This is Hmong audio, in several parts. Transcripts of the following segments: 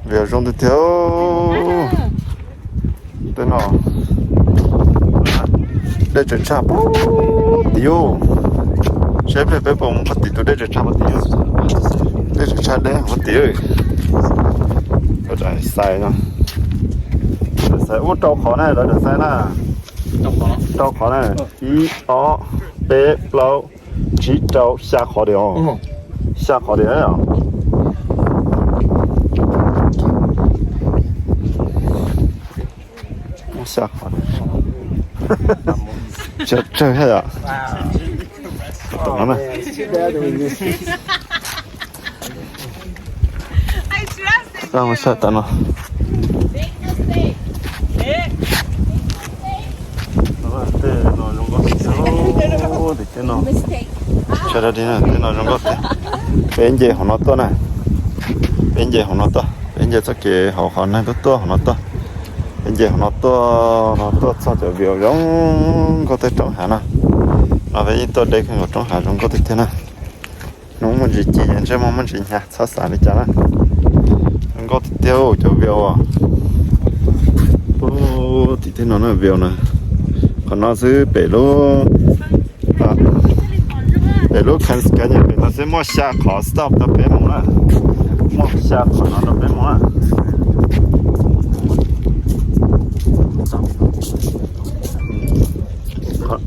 View zoo tiag tiag. Tej no dej tseem tshaj puag tim ub. Seb pliag peb puas mus puag tim tus dej tseem tshaj puag tim ub. Dej tseem tshaj deb puag tim. Lawv daim xais no, daim xais ub rau qhov na, lawv daim xais na. Rau qhov na, ib ob peb plaub tsib rau xya qhov diam os. Xya qhov diam os. Muaj xya qhov. Tsawg tsawg thiab yom. Tom no na. Mus saib tom no. Tej no zoo nkauj tiag tiag. Tej no zoo nkauj tiag. Peb nce hauv no tuaj na. Peb nce hauv no tuaj, peb nce txoj kev hauv qhov neeg tuaj tuaj hauv no tuaj. Peb nce hauv no tuaj, no tuaj txog cov view zoo nkauj tej roob hav na. No peb yeej tuaj deb kawg nkaus, roob hav zoo nkauj tiag tiag na. Hnub muaj ntsis ci, ntsej muag muaj ntsis hnyav, txhob xav li cas na. Zoo nkauj tiag tiag cov view. Ub, tim tej no na view na. Qhov no xwb pem lub, pem lub Khan Skanya pem no xwb muaj xya qhov stop rau peb mus na. Muaj xya qhov no rau peb mus na.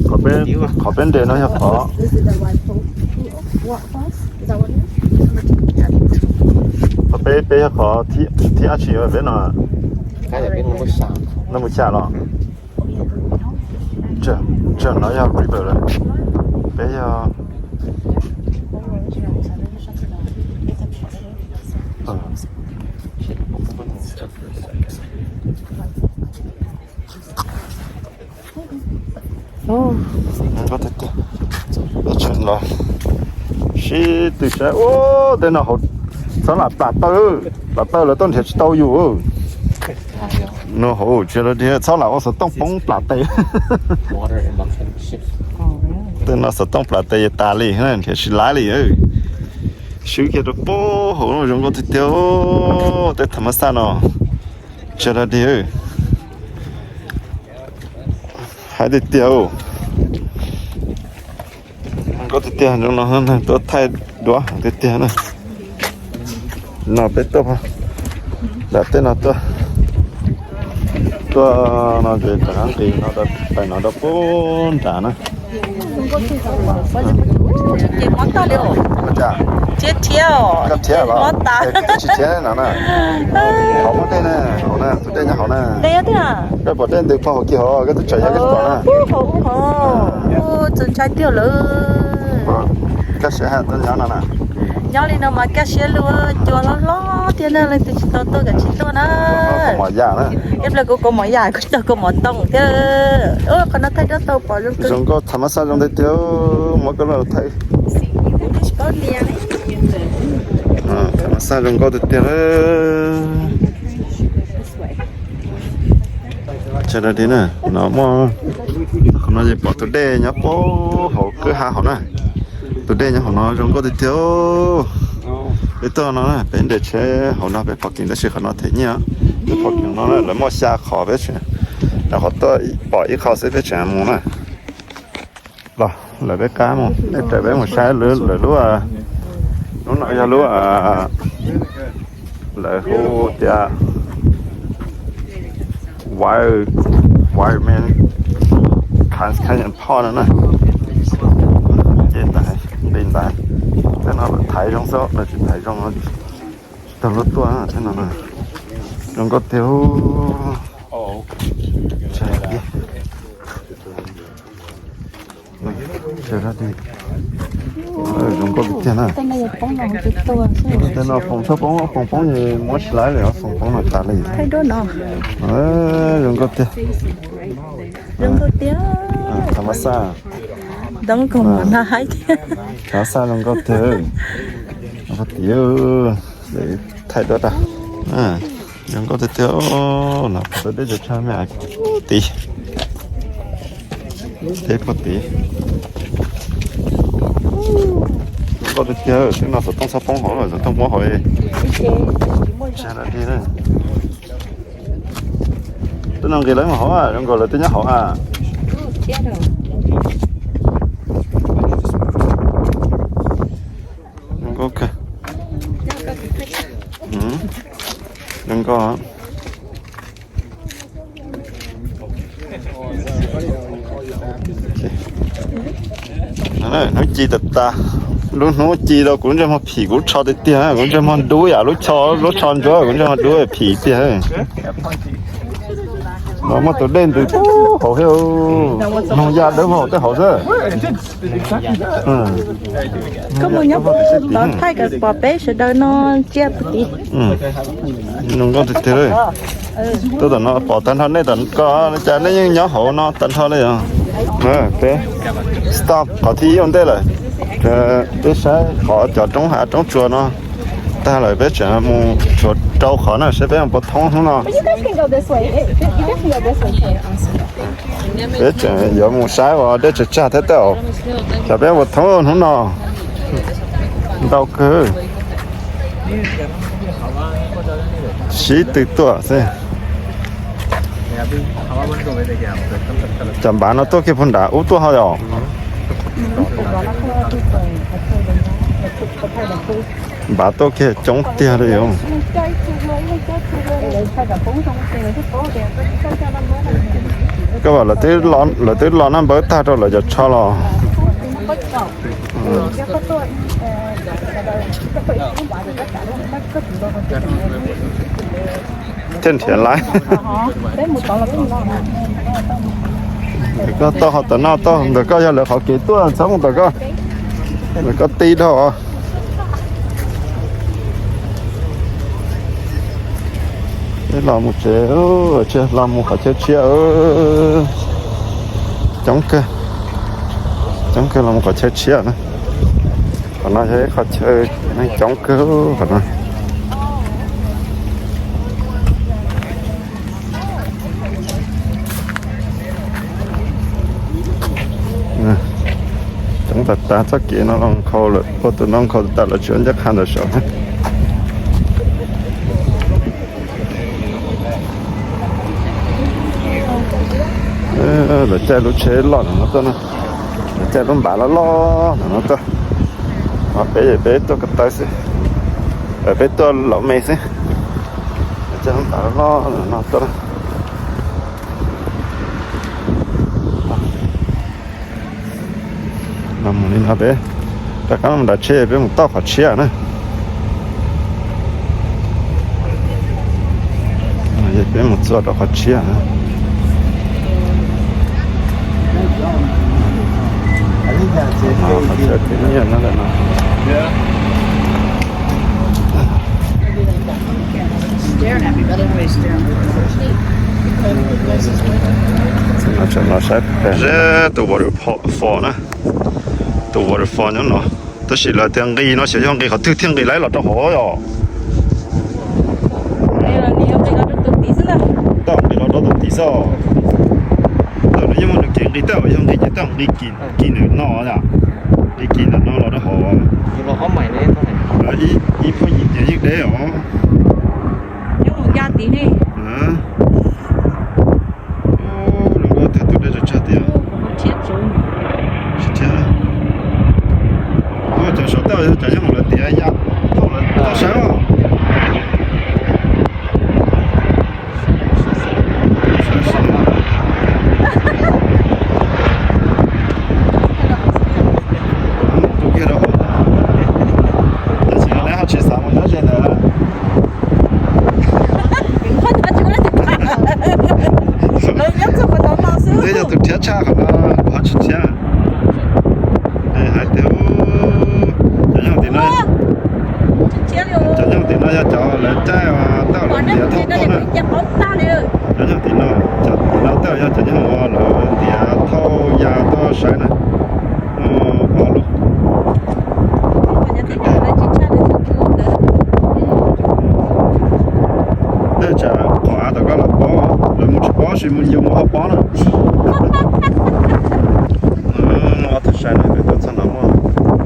Qhov peb nres no yog qhov, qhov peb, peb yog qhov thib dab tsi peb no? Noj mus xya los? Tsam no yog river lawm. Peb yog Zoo nkauj tiag tiag. Peb tseem los sib tw saib. Ub, tej no hauv txhob lam plam taw, plam taw lawv tuaj nrhiav tsis tau yus. No hauv tsis los dig, txhob lam ua xov tooj poob plam tes. Tej no xov tooj plam tes tas li, nrhiav tsis laib li. Swb kiag rau pem hauv no zoo nkauj tiag tiag, tej tham ma xaj no. Tsis los dig. Hais tiag tiag, zoo nkauj tiag tiag, zoo no tuaj thaij duab tiag tiag na. No peb tuaj nram tej no tuaj, tuaj no ces rov qab nqis no, pais no rau pem nrad na. Ces mob tag li os. Ua cas? Thiab thiab os. Koj thiab los? Mob tas. Koj tsis thiab no na. Hauv muaj dej na, hauv na, tus dej nyob hauv na. Dej thiab. Koj pom dej ntws pog hauv kiag hauv, koj twb tseem yog koj tsis pom na. Pub hauv ub hov. Ua txaus ntshai tiag lawm. Kaj siab hais tuaj nyob no na. Nyob li no mas kaj siab luaj, cua hlob hlob thiab na, leej twg tsis tau tuaj kav tsij tuaj na. Ib pliag kuv kaus mom yam, kuv cog kaus mom toom thiab. Qhov no thaij duab tau pom zoo kawg. Zoo nkauj tham ma xaj zoo tiag tiag, muab koj los thaij. Tham ma xaj zoo nkauj tiag tiag. Tsis los dig na, no muaj, qhov no ces pom tus dej nyob pem hauv kwj ha hauv na. Tus dej nyob hauv no zoo nkauj tiag tiag. Peb tuaj no na, peb nres tsheb hauv no peb parking, tab sis qhov no them nyiaj. Peb parking no lawv muaj xya qhov, peb tseem rau qhov tuaj pom ib qho xwb peb tseem mus na. Los lawv peb qab mus, nej raws peb mus saib lawv lub, lub no yog lub, lawv hu tias Wild, Wild Man Trans Canyon Park no na. Ces ntawd, nqis ntawd, tej no lawv thaiv zoo xwb, lawv tsis thaiv zoo no tsis tau luag tuaj tej no na. Zoo nkauj tiag. Zoo nkauj tiag tiag na. Tej no foom txhob poob, foom poob es muab tsis laib li, foom poob no tas li. Zoo nkauj tiag. Zoo nkauj tiag. Tham ma xaj. Ntoo kaus mom no haib thiab. Tham ma xaj zoo nkauj tiag. Pog tid, thaij duab tag. Zoo nkauj tiag tiag. No pog tus dej tshaj me tid, deb pog tid. Koj tiag tiag, twb no xov tooj txhob poob hauv, xov tooj poob hauv. Twb no nqis lawv mus hauv, zoo nkaus lawv twb nyob hauv a. Zoo nkauj kawg. Zoo nkauj. Hnub ci tas tas, lub hnub ci rau kuv ntsej muag phim kuv tsho tiag tiag, kuv ntsej muag dub yam lub tsho, lub tsho ntsuab kuv ntsej muag dub phim tiag. No muaj tus dej ntws hauv thiab, noog ya dawb vog tej hauv xwb. Koj mus nyob puag tom thaij kom pom peb sawv daws no ntsia puag tid. Zoo nkauj tiag tiag li. Tuaj tom no pom tag nrho nej tom koj, cas nej yeej nyob hauv no tag nrho li os. Peb stop qhov thib ib ua ntej lawm. Peb saib qhov cov roob hav roob tsuas no tag lawm, peb tseem mus tshuav rau qhov na, saib peb puas thoob hnub no. Peb tseem yuav mus saib uas dej tsag tsag thiab tej, xyov peb puas thoob hnub no. Ntau kawg. Sib tw tuaj xwb. Cov npav no tuaj kiag puag nram ub tuaj ho yom. Npav tuaj kiag coob tiag li os. Koj, lawv twb los naj npawb tag rau lawv cov tsho los. Thiaj nrhiav lawm. Ntawm koj tau ho tom no tau, ntawm koj yog lawv qhov kev tuaj, txhob mus tom koj. Ntawm koj tib dhau. Peb los mus tsev, los mus qhov chaw tshiab. Coob kawg, coob kawg, los mus qhov chaw tshiab na. Qhov no yog ib qhov chaw neeg coob kawg qhov no. Coob tas tas, txoj kev no los nkhaus lawm, ua tus no nkhaus tas lawm tsis ua ncaj qha ntawm saud. Lawv caij lub tsheb loj no tuaj na, lawv caij lub npav loj loj no tuaj. Peb, peb tuaj ko taw xwb, peb tuaj laum me xwb. Lawv caij lub npav loj loj no tuaj na. Los mus li no peb rov qab mus nram tsheb, peb mus toj qhov tshiab na. Peb mus txog rau qhov tshiab na. Qhov chaw khwv nyiaj no lawm no. Tseem no saib ze tus waterfall na, tus waterfall nyob no, tab sis lawv tias nqis no xyov yog nqis qhov twg thiaj nqis laib los rau hauv os. Tau nqis los rau tus tid xwb. Ntawm no yeej muaj nws kev nqis, tej zaum yog nqis ces tej zaum nqis kis nws no yom, nqis kis ntawm no los rau hauv. Ib phuj yim ces yeej deb os. Zoo nkauj tiag, tus dej tsag tsag tiag. Tsis thiab. Cov saum tawm yog cov nyob hauv lawv tiav ya thaum lawv tuaj saib os. Tus kiag rau hauv. Tab sis lawv ho tsis xav mus nyob ze ntawd. Twb yog tus rhiab tshaj qhov no, kuv ho tsis rhiab. Hais tias cov nyob tim no, cov nyob tim no yog cov lawv caij uas tej zaum lawv ntiav thauj tuaj na. Cov nyob tim no, cov tim no tej zaum yog cov nyob uas lawv ntiav thauj ya tuaj saib na. Ob lub. Tej tsam qhov av tom koj los pob, lawv mus tsis pob, sis mus yus mus ho pob na. Ob tug sai no pem tuaj txog no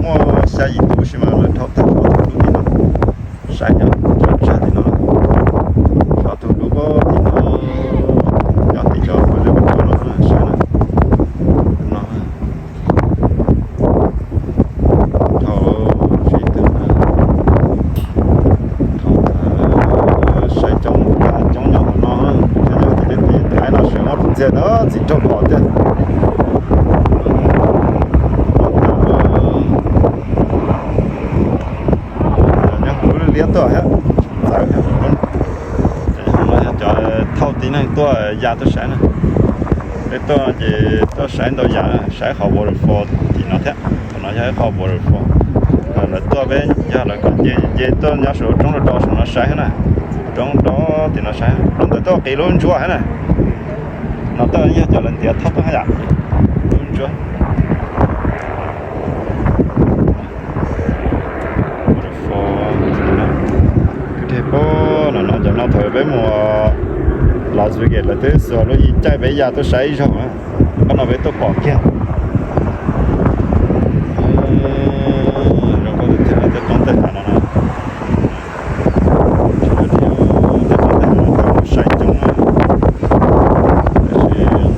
muaj xya yim tus sis mas. Tiag no txiv raug phom tiag. Nyob kuv liab tuaj thiab. Txawv. Cov thauj tib neeg tuaj ya tuaj saib na. Peb tuaj ces tuaj saib ntau yam, saib qhov waterfall tim no thiab. Qhov no yog ib qho waterfall. Lawv tuaj peb yog lawv kom nce, nce tuaj nyob saum roob rau rau saum no saib na. Roob rau tim no saib, roob ntawd tuaj qis lub ntsuab thiab na. No tuaj yog cov lawv ntiav thauj tuaj yam. Lub ntsuab. Pab no no cov no thaum peb mus Las Vegas lawv twb xuas lub yim caij peb ya tuaj saib ib zaug na. Pab no peb tuaj pom kiag. Zoo nkauj tiag tiag tej roob tej hav no na. Tej roob tej hav no tau saib coob na.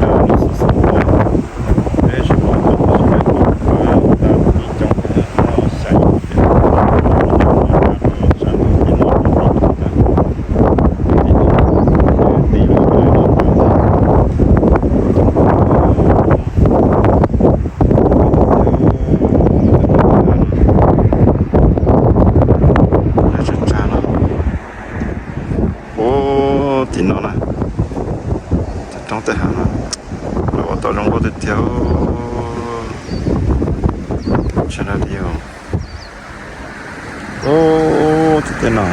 Tab sis ntawm no xwb xwb peb tsis pom coob, tab sis peb pom tab ib coob saib. Ua tim no na, roob tej hav no, lawv ua tau zoo nkauj tiag tiag. Tsis dag li. Ub, tej no,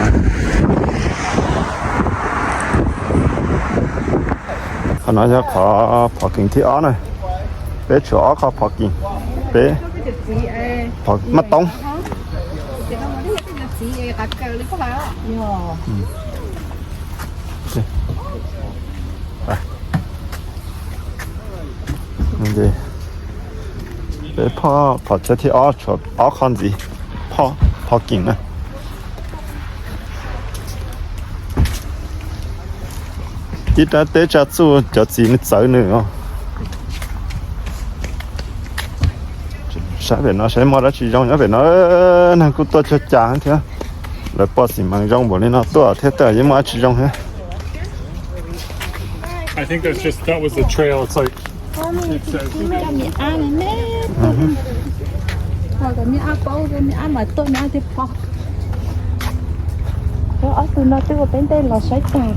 qhov no yog qhov parking thib ob na. Peb tshuav ob qho parking. Peb maj toob. Peb phom, phom chaw thib ob, tshuav ob qho ntxiv, phom, parking na. Tib rab teb tsa txuj cov txiv nws txawv nws os. Saib pem no saib muaj dab tsi zoo nyob pem no, neeg kuj tuaj cuag cas thiab. Lawv pom xim mees zoo npaum li no tuaj thiab twb yeej muaj dab tsi zoo thiab. I think that's just, that was the trail. It's like, ob tug no twb ua peb ntej los saib tag.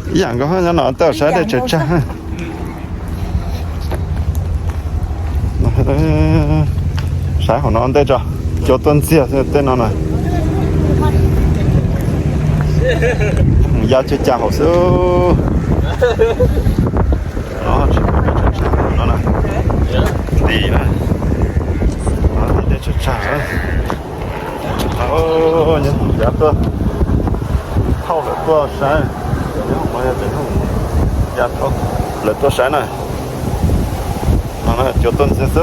Ib yam nkaus nyob no tej saib dej tsaws tsag. Saib hauv no ntej tso, cua tuaj ntxiag tej no na. Ya cuag cas hauv xwb. No tsis pom dej tsaws tsag no na. Tim na. Dej tsaws tsag. Nyob hauv yav tuaj, thauj lawv tuaj saib. Nyob hauv no yog yav thauj lawv tuaj saib na. No cua tuaj ntxiag xwb,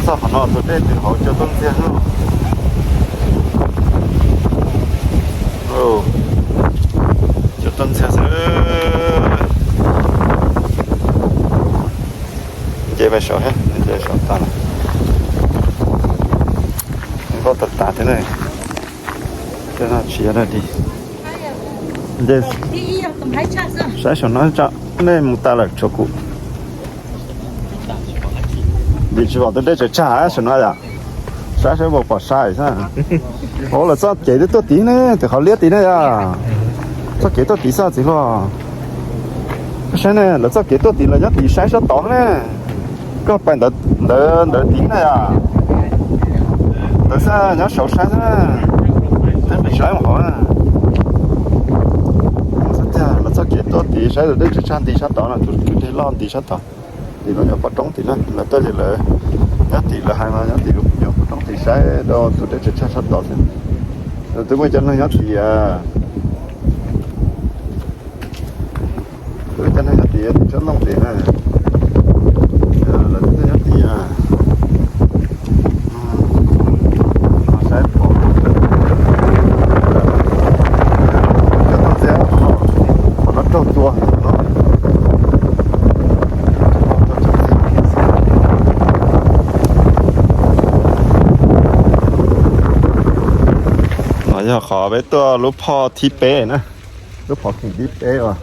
txog qhov no tus dej twb hauv cua tuaj ntxiag xwb. Cua tuaj ntxiag xwb. Nce pais saud thiab, nce saud tag. Nkauj tas tas thiab ne. Tej no tsis yog dab tsi. Saib saum no tso, nej mus tas lawm tshuav kuv. Vim tsis pom tus dej tsaws tsag saum no yom. Saib saib puas pom sai xwb. Ua lawv txoj kev twb tuaj tid ne, tim qhov liab tid ne yom. Txoj kev tuaj tid xwb txiv hluas. Koj saib ne, lawv txoj kev tuaj tid lawv nyob tid saib sab tod ne. Koj pais ntawd, ntawd tid na yom. Ntawd xwb nyob saud saib xwb na. Saib mus hauv na. Xwb tiag lawv txoj kev tuaj tid saib tus dej tsaws tsag nti sab tod no, tus kwj deg loj nti sab tod. Tim no yog pov roob tim na, lawv tuaj ces lawv nyob tim lawv hais mas nyob tim lub nyuam pov roob tim saib rau tus dej tsaws tsag sab tod xwb. Lawv twb muaj cov neeg nyob tim, twb muaj cov neeg nyob tim tim tsob ntoo tim na. Lawv twb nyob tim. Saib pom, cov toj ntxiag, pom no raug tua no. Cov toj ntxiag. Yog qhov peb tuaj lub phoj thib peb na, lub phov kheem thib peb uas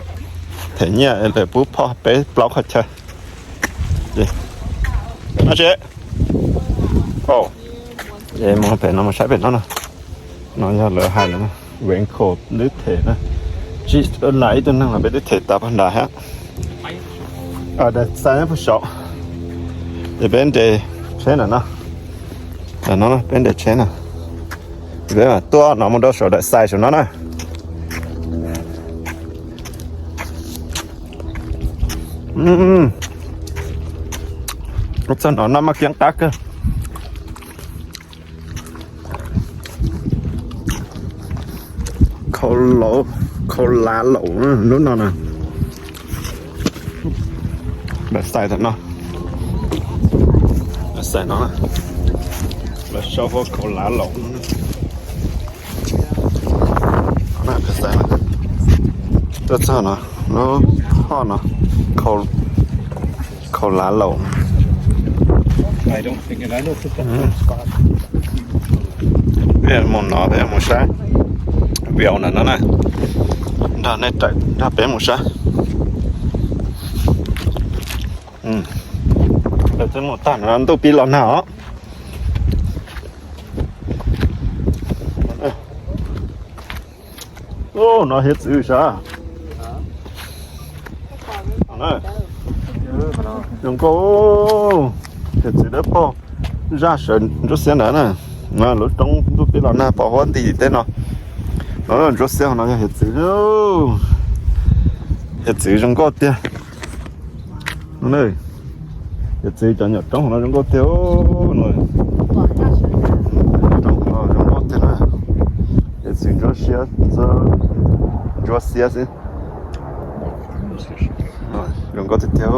them nyiaj lawv pub phoj peb plaub qhov chaw. Ces mus pem no mus saib pem no na. No yog lawv hais no, Vancouver twb them na. Tsis lam ib tug neeg los peb twb them tas pag nram hab. Daim xais pug saum. Ces peb nres tsheb ntawm no. Ntawm no peb nres tsheb na. Peb mam tuaj no mus rau saum daim xais saum no na. Txog no noj maj kiab qab kawg. Khau lav laum lub no na. Daim xais no, daim xais no, lawv sau hu khau lav laum. Tuaj txog no, lub phoj no, khau lav laum. Peb mus no peb mus saib, view ntawm no na, nrog nej, nrog peb mus saib. Lawv twb mus tag no ntuj pib los nag os. No hiav txwv sav. Zoo nkauj, hiav txwv dawb paug, zaj sawv ntsuab xiab ntawd na. Lub roob ntuj pib los nag pos huab nti teb no. No ntsuab xiab no yog hiav txwv. Hiav txwv zoo nkauj tiag. Hiav txwv cov nyuam roob no zoo nkauj tiag. Roob no zoo nkauj tiag na. Hiav txwv ntsuab xiab, ntsuab xiab xwb. Zoo nkauj tiag tiag.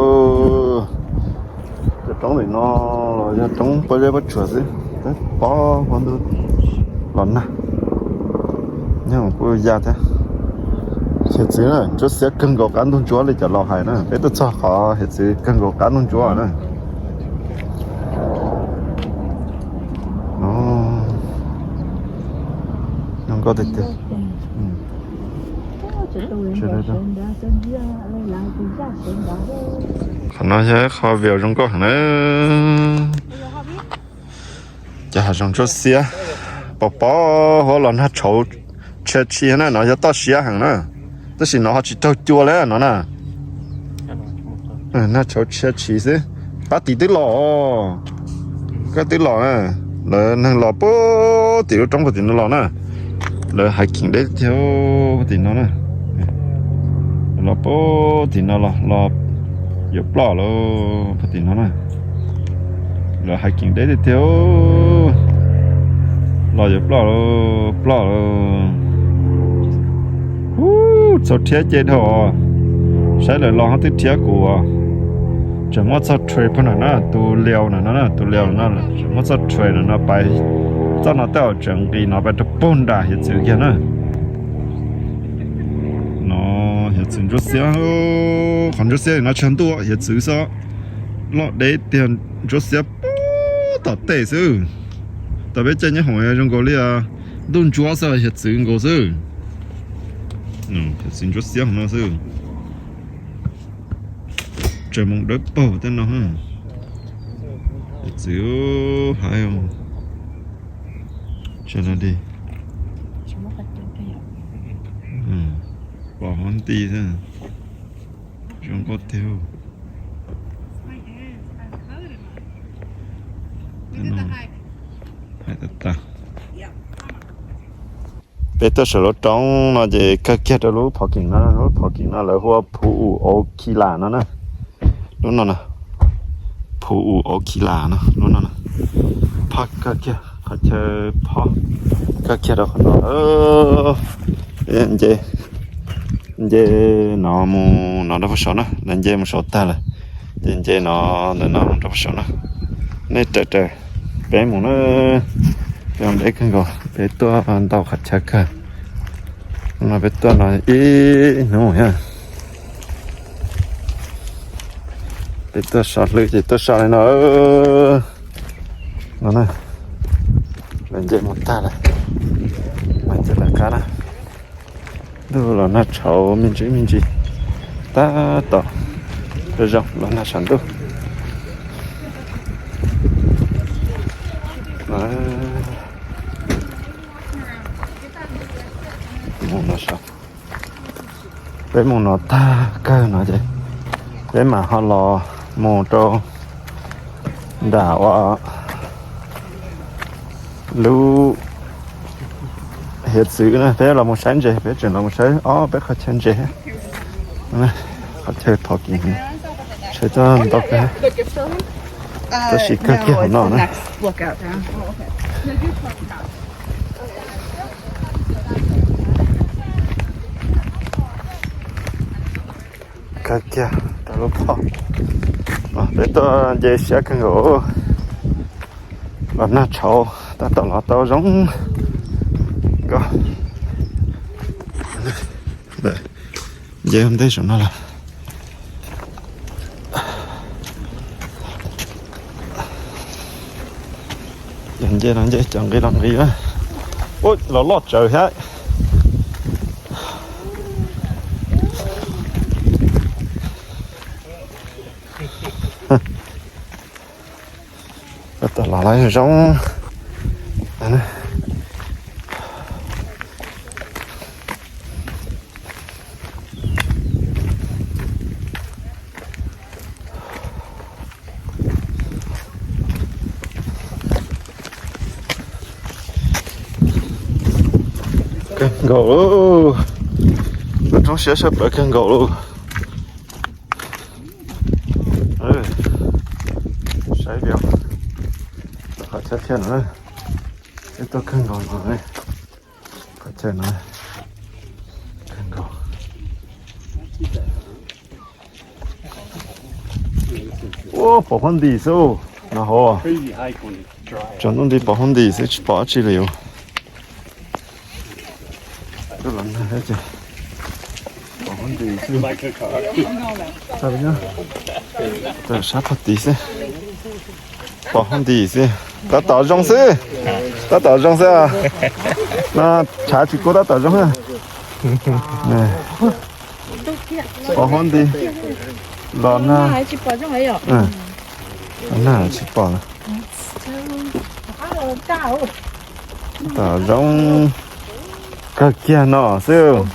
Cov roob ntawm no los yog roob pob zeb pob tsuas xwb, pob huab ntuj los nag. Nyob kuj ya thiab. Hiav txwv na, ntsuab xiab kawg nkaus qab ntug ntsuab li cov laus hais na, peb tuaj txog qhov hiav txwv kawg nkaus qab ntug ntsuab na. Zoo nkauj tiag tiag. Qhov no yog qhov view zoo nkauj heev na. Cov hav zoov ntsuab xiab, pos pos huab los nag tshauv tshia tshi na, no yog toj siab heev na. Tab sis no ho tsis raug cua li no na. Nag tshauv tshia tshi xwb. Pab tim twb los, koj twb los na. Lawv neeg los puag tim lub roob puag tim no los na. Lawv hiking deb tiag puag tim no na. Los puag tim no los, los yuav ploj lawm puag tim no na. Lawv hiking deb tiag tiag. Los yuav ploj lawm, ploj lawm. Ub, txaus rhiab ces dhau. Saib lawv los ho twb rhiab kuv. Tseem muab txoj trail puag nram no, tus liaus nram no, tus liaus no tseem muab txoj trail nram no pais. Txoj no tej zaum tseem nqis no pais rau puag nram hiav txwv kiag na. No hiav txwv ntsuab xiab, qhov ntsuab xiab no tsis yog ntuj, hiav txwv xwb. Loj deb tiag, ntsuab xiab puag tom tej xwb. Tom peb caij nyob hoom zoo nkaus li ntuj ntsuab xwb, hiav txwv nkaus xwb. Hiav txwv ntsuab xiab no xwb. Tseem moo dawb paug tej no. Hiav txwv haib. Tsis li, pos huab nti xwb. Zoo nkauj tiag. Haib tag tag. Peb tuaj saum lub roob no ces kawg kiag rau lub parking no, lub parking no lawv hu ua Phu Um Au Khi Las no na. Lub no na, Phu Um Au Khi Las no, lub no na. Phoj kawg kiag, qhov chaw phoj kawg kiag rau qhov no. Nce, nce no mus no rau puag saum na, lawv nce mus saum tag lawm. Ces nce no ntawm no mus rau puag saum na. Nej raws raws peb mus na. Peb mus deb kawg nkaus, peb tuaj ntau qhov chaw kawg. No peb tuaj no ib hnub thiab. Peb tuaj so hlwb ces tuaj so li no. No na, lawv nce mus tag lawm. Lawv nce qab na. Ntuj los nag tshauv me ntsis me ntsis, tab tom zoo los nag tshav ntuj. Mus no sav. Peb mus no tag kawg no ces peb mam ho los mus rau nram ua lub hiav txwv na, peb los mus saib ntses, peb tseem los mus saib ob peb qhov chaw ntses. Qhov chaw thov kim, saib txog ntau kawg, tab sis kawg kiag hauv no na. Kawg kiag rau lub pob. Peb tuaj nce siab kawg nkaus. Los nag tshauv tab tom los tau zoo nkauj. Nce ntej saum no lawm. Yog nce no nce cov nqi los nqi na. Ua los loj tsawv thiab. Tab tom los lawm zoo. Kawg nkaus lauj. Lub roob siab sab plawv kawg nkaus lauj. Saib li qhov chaw thiaj no, ib tuaj kawg nkaus no, qhov chaw no kawg nkaus. Ua pom huab ntis xwb no hov. Tsaus ntuj nti pom huab ntis xwb tsis pom dab tsi li os. Pom huab ntis xwb. Tawm sab pog tid xwb. Pom huab ntis xwb. Tab tom zoo xwb. Tab tom zoo xwb. No tshav tsis kub tab tom zoo. Pom huab ntis los na. Nag tsis pom. Tom zoo kawg kiag no xwb.